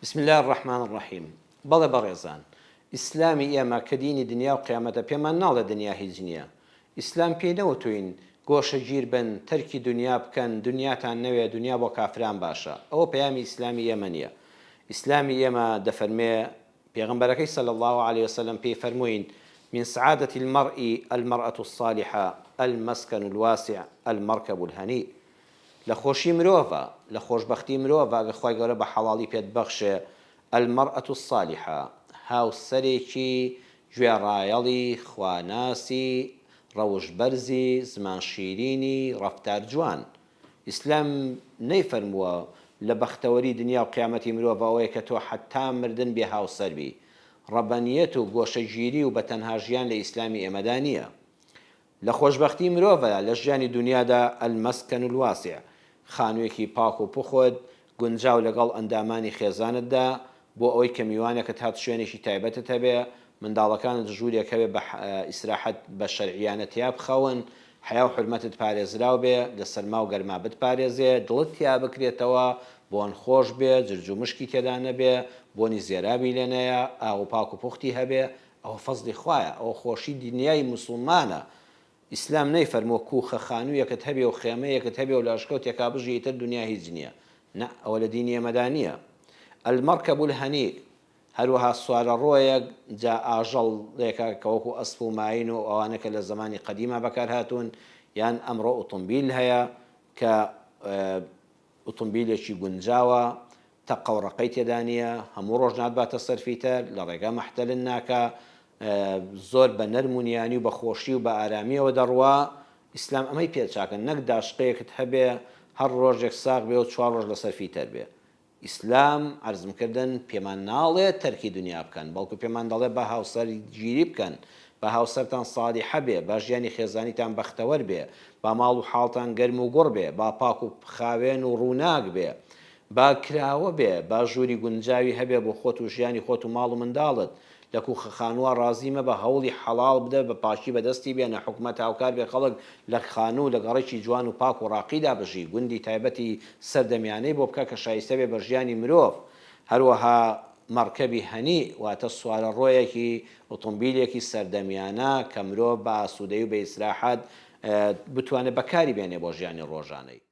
بسم اللە الرحمن الرحیم بەڵێ بەڕێزان ئیسلامی ئێمە کە دینی دنیا و قیامەتە پێمان ناڵێ دنیا هیچ نییە ئیسلام پێی نەوتوین گۆشەگیر بن تەرکی دنیا بکەن دنیاتان نەوێ دنیا بۆ کافران باشە ئەوە پەیامی ئیسلامی ئێمە نییە ئیسلامی ئێمە دەفەرمێ پێغەمبەرەکەی صلی اللە علیە وسلم پێی فەرمووین، من سعادة المرء المرأة الصالحە المسکن الواسع المرکب الهنیء، لە خۆشی مرۆڤە، لە خۆشبەختی مرۆڤە ئەگەر خوای گەورە بە حەڵاڵی پێت بەخشێ، المرأة الصالحە، هاوسەرێکی گوێڕایەڵی خواناسی ڕەوشت بەرزی زمان شیرینی ڕەفتار جوان، ئیسلام نەیفەرمووە لە بەختەوەری دنیا و قیامەتی مرۆڤ ئەوەیە کە تۆ حەتا مردن بێ هاوسەر بی. ڕەبەنیەت و گۆشەگیری و بە تەنها ژیان لە ئیسلامی ئێمەدا نییە. لە خۆشبەختی مرۆڤە لە ژیانی دونیادا المسکن الواسع خانوویەکی پاک و پوخت گونجاو لەگەڵ ئەندامانی خێزانتدا، بۆ ئەوەی کە میوانێکت هات شوێنێکی تایبەتت هەبێ، منداڵەکانت ژوورێک هەبێ بە ئیسراحەت بە شەرعیانە تیا بخەون، حەیا و حورمەتت پارێزراو بێ، لە سەرما و گەرما بتپارێزێ، دڵت تیا بکرێتەوە، بۆن خۆش بێ، جرج و مشکی تێدا نەبێ، بۆنی زێرابی لێ نەیە، ئاو پاک و پوختی هەبێ، ئەوە فەزڵی خوایە، ئەوە خۆشی دنیای موسڵمانە، ئیسلام نەیفەرمووە کوخە خانوویەکت هەبێ و خێمەیەکت هەبێ و لە ئەشکەوتێکا بژی ئیتر دونیا هیچ نییە. نا ئەوە لە دینی ئێمەدا نییە. المرکب الهنیء، هەروەها سوارەڕۆیەک جا ئاژەڵێکە کە وەکو ئەسپ و ماین و ئەوانە کە لە زەمانی قەدیما بەکار هاتوون یان ئەمڕۆ ئوتومبیل هەیە کە ئوتومبیلێکی گونجاوە، تەقە و ڕەقەی تێدا نییە، هەموو ڕۆژ ناتباتە سەر فیتەر، لە ڕێگا مەحتەلت ناکا، زۆر بە نەرم و نیانی و بە خۆشی و بە ئارامییەوە دەڕوا، ئیسلام ئەمەی پێ چاکە، نەک داشقەیەکت هەبێ هەر ڕۆژێک ساغ بێ و چوار ڕۆژ لەسەر فیتەر بێ. ئیسلام، عەرزم کردن، پێمان ناڵێ تەرکی دونیا بکەن، بەڵکو پێمان دەڵێ با هاوسەرگیری بکەن، با هاوسەرتان ساڵیحە بێ، با ژیانی خێزانیتان بەختەوەر بێ، با ماڵ و حاڵتان گەرم و گوڕ بێ، با پاک و خاوێن و ڕووناک بێ، با کراوە بێ، با ژووری گونجاوی هەبێ بۆ خۆت و ژیانی خۆت و ماڵ و منداڵت، لە کوخە خانووا ڕازی مەبە، هەوڵی حەڵاڵ بدە بە پاکی بەدەستی بێنە، حکومەت هاوکار بێ خەڵک لە خانوو و لە گەڕەکی جوان و پاک و ڕاقیدا بژی، گوندی تایبەتی سەردەمیانەی بۆ بکە کە شایستە بێ بە ژیانی مرۆڤ، هەروەها مەڕکەبی هەنی واتە سوارەڕۆیەکی ئوتومبیلێکی سەردەمیانە کە مرۆڤ بە ئاسوودەیی و بە ئیسراحەت بتوانێ بەکاری بێنێ بۆ ژیانی ڕۆژانەی.